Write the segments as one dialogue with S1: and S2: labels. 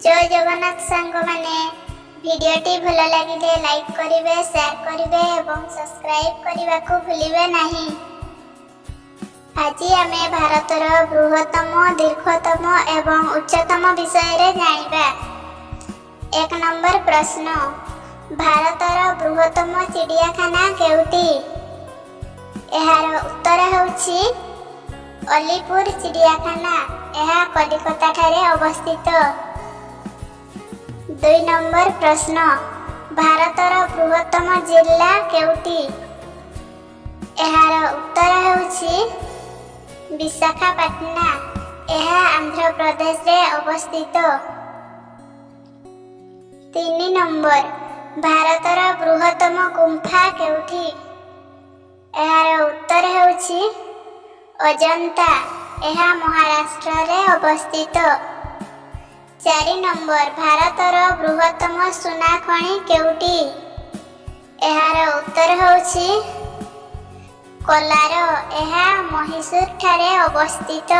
S1: ଜୟ ଜଗନ୍ନାଥ ସାଙ୍ଗମାନେ। ଭିଡ଼ିଓଟି ଭଲ ଲାଗିଲେ ଲାଇକ୍ କରିବେ, ସେୟାର କରିବେ ଏବଂ ସବସ୍କ୍ରାଇବ୍ କରିବାକୁ ଭୁଲିବେ ନାହିଁ। ଆଜି ଆମେ ଭାରତର ବୃହତ୍ତମ, ଦୀର୍ଘତମ ଏବଂ ଉଚ୍ଚତମ ବିଷୟରେ ଜାଣିବା। 1 ନମ୍ବର ପ୍ରଶ୍ନ, ଭାରତର ବୃହତ୍ତମ ଚିଡ଼ିଆଖାନା କେଉଁଠି? ଏହାର ଉତ୍ତର ହେଉଛି ଅଲିପୁର ଚିଡ଼ିଆଖାନା। ଏହା କଲିକତାଠାରେ ଅବସ୍ଥିତ। 2 ନମ୍ବର ପ୍ରଶ୍ନ, ଭାରତର ବୃହତ୍ତମ ଜିଲ୍ଲା କେଉଁଠି? ଏହାର ଉତ୍ତର ହେଉଛି ବିଶାଖାପାଟଣା। ଏହା ଆନ୍ଧ୍ରପ୍ରଦେଶରେ ଅବସ୍ଥିତ। 3 ନମ୍ବର, ଭାରତର ବୃହତ୍ତମ ଗୁମ୍ଫା କେଉଁଠି? ଏହାର ଉତ୍ତର ହେଉଛି ଅଜନ୍ତା। ଏହା ମହାରାଷ୍ଟ୍ରରେ ଅବସ୍ଥିତ। 4 ନମ୍ବର, ଭାରତର ବୃହତ୍ତମ ସୁନା ଖଣି କେଉଁଠି? ଏହାର ଉତ୍ତର ହେଉଛି କୋଲାର। ଏହା ମହୀଶୂରଠାରେ ଅବସ୍ଥିତ।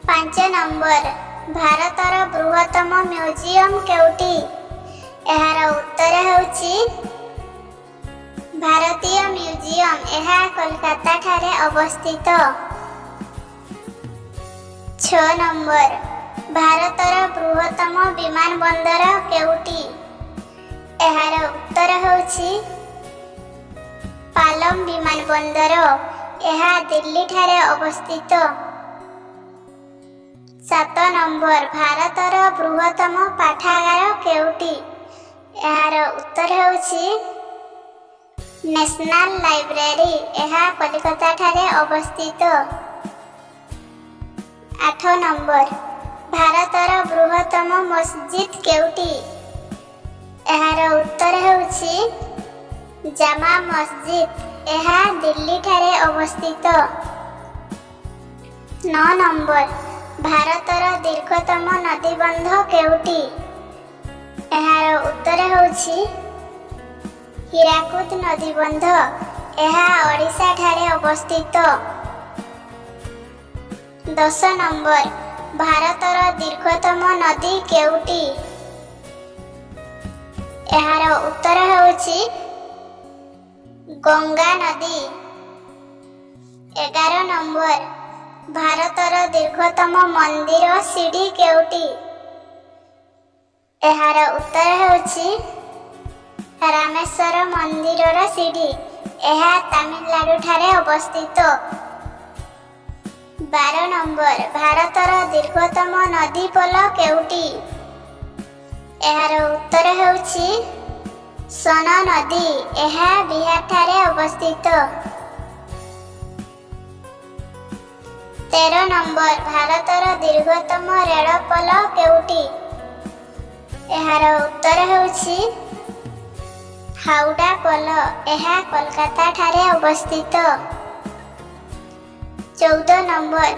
S1: 5 ନମ୍ବର, ଭାରତର ବୃହତ୍ତମ ମ୍ୟୁଜିୟମ କେଉଁଠି? ଏହାର ଉତ୍ତର ହେଉଛି ଭାରତୀୟ ମ୍ୟୁଜିୟମ। ଏହା କୋଲକାତାଠାରେ ଅବସ୍ଥିତ। 6 ନମ୍ବର, ଭାରତର ବୃହତ୍ତମ ବିମାନ ବନ୍ଦର କେଉଁଠି? ଏହାର ଉତ୍ତର ହେଉଛି ପାଲମ ବିମାନ ବନ୍ଦର। ଏହା ଦିଲ୍ଲୀଠାରେ ଅବସ୍ଥିତ। 7 ନମ୍ବର, ଭାରତର ବୃହତ୍ତମ ପାଠାଗାର କେଉଁଠି? ଏହାର ଉତ୍ତର ହେଉଛି ନ୍ୟାସନାଲ ଲାଇବ୍ରେରୀ। ଏହା କଲିକତାଠାରେ ଅବସ୍ଥିତ। 8 ନମ୍ବର, ଭାରତର ବୃହତ୍ତମ ମସଜିଦ କେଉଁଠି? ଏହାର ଉତ୍ତର ହେଉଛି ଜାମା ମସଜିଦ। ଏହା ଦିଲ୍ଲୀଠାରେ ଅବସ୍ଥିତ। 9 ନମ୍ବର, ଭାରତର ଦୀର୍ଘତମ ନଦୀବନ୍ଧ କେଉଁଠି? ଏହାର ଉତ୍ତର ହେଉଛି ହୀରାକୁଦ ନଦୀବନ୍ଧ। ଏହା ଓଡ଼ିଶାଠାରେ ଅବସ୍ଥିତ। 10 ନମ୍ବର, ଭାରତର ଦୀର୍ଘତମ ନଦୀ କେଉଁଠି? ଏହାର ଉତ୍ତର ହେଉଛି ଗଙ୍ଗା ନଦୀ। 11 ନମ୍ବର, ଭାରତର ଦୀର୍ଘତମ ମନ୍ଦିର ସିଡ଼ି କେଉଁଠି? ଏହାର ଉତ୍ତର ହେଉଛି ରାମେଶ୍ୱର ମନ୍ଦିରର ସିଡ଼ି। ଏହା ତାମିଲନାଡୁଠାରେ ଅବସ୍ଥିତ। 12 ନମ୍ବର, ଭାରତର ଦୀର୍ଘତମ ନଦୀ ପୋଲ କେଉଁଠି? ଏହାର ଉତ୍ତର ହେଉଛି ସୋନ ନଦୀ। ଏହା ବିହାରଠାରେ ଅବସ୍ଥିତ। 13 ନମ୍ବର, ଭାରତର ଦୀର୍ଘତମ ରେଳ ପୋଲ କେଉଁଠି? ଏହାର ଉତ୍ତର ହେଉଛି ହାଉଡା ପୋଲ। ଏହା କୋଲକାତାଠାରେ ଅବସ୍ଥିତ। 14 ନମ୍ବର,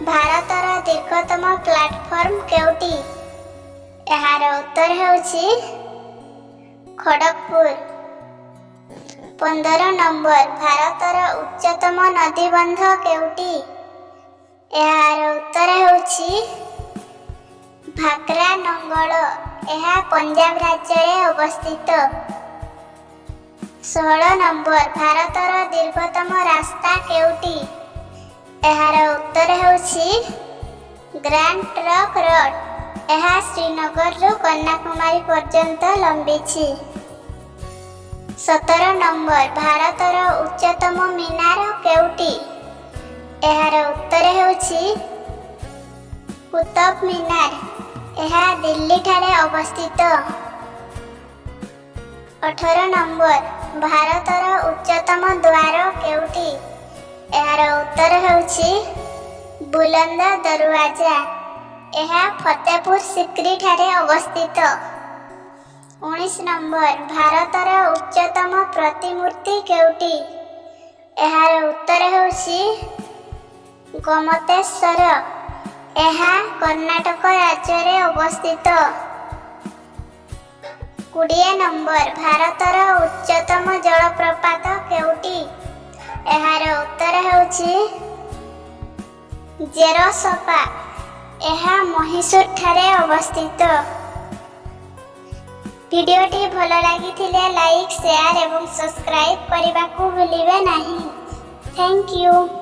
S1: ଭାରତର ଦୀର୍ଘତମ ପ୍ଲାଟଫର୍ମ କେଉଁଠି? ଏହାର ଉତ୍ତର ହେଉଛି ଖଡ଼ଗପୁର। 15 ନମ୍ବର, ଭାରତର ଉଚ୍ଚତମ ନଦୀବନ୍ଧ କେଉଁଠି? ଏହାର ଉତ୍ତର ହେଉଛି ଭାକ୍ରା ନଙ୍ଗଳ। ଏହା ପଞ୍ଜାବ ରାଜ୍ୟରେ ଅବସ୍ଥିତ। 16 ନମ୍ବର, ଭାରତର ଦୀର୍ଘତମ ରାସ୍ତା କେଉଁଠି? ଏହାର ଉତ୍ତର ହେଉଛି ଗ୍ରାଣ୍ଡ ଟ୍ରଙ୍କ ରୋଡ୍। ଏହା ଶ୍ରୀନଗରରୁ କନ୍ୟାକୁମାରୀ ପର୍ଯ୍ୟନ୍ତ ଲମ୍ବିଛି। 17 ନମ୍ବର, ଭାରତର ଉଚ୍ଚତମ ମିନାର କେଉଁଠି? ଏହାର ଉତ୍ତର ହେଉଛି କୁତବ ମିନାର। ଏହା ଦିଲ୍ଲୀଠାରେ ଅବସ୍ଥିତ। 18 ନମ୍ବର, ଭାରତର ଉଚ୍ଚତମ ଦ୍ୱାର କେଉଁଠି? ଏହାର ଉତ୍ତର ହେଉଛି ବୁଲନ୍ଦ ଦରୱାଜା। ଏହା ଫତେପୁର ସିକ୍ରିଠାରେ ଅବସ୍ଥିତ। 19 ନମ୍ବର, ଭାରତର ଉଚ୍ଚତମ ପ୍ରତିମୂର୍ତ୍ତି କେଉଁଠି? ଏହାର ଉତ୍ତର ହେଉଛି ଗୋମତେଶ୍ୱର। ଏହା କର୍ଣ୍ଣାଟକ ରାଜ୍ୟରେ ଅବସ୍ଥିତ। 20 ନମ୍ବର, ଭାରତର ଉଚ୍ଚତମ ଜଳପ୍ରପାତ କେଉଁଠି? ଏହାର ଉତ୍ତର ହେଉଛି ଜେରୋସପା। ଏହା ମହୀଶୂରଠାରେ ଅବସ୍ଥିତ। ଭିଡ଼ିଓଟି ଭଲ ଲାଗିଥିଲେ ଲାଇକ୍, ସେୟାର ଏବଂ ସବସ୍କ୍ରାଇବ୍ କରିବାକୁ ଭୁଲିବେ ନାହିଁ। Thank you.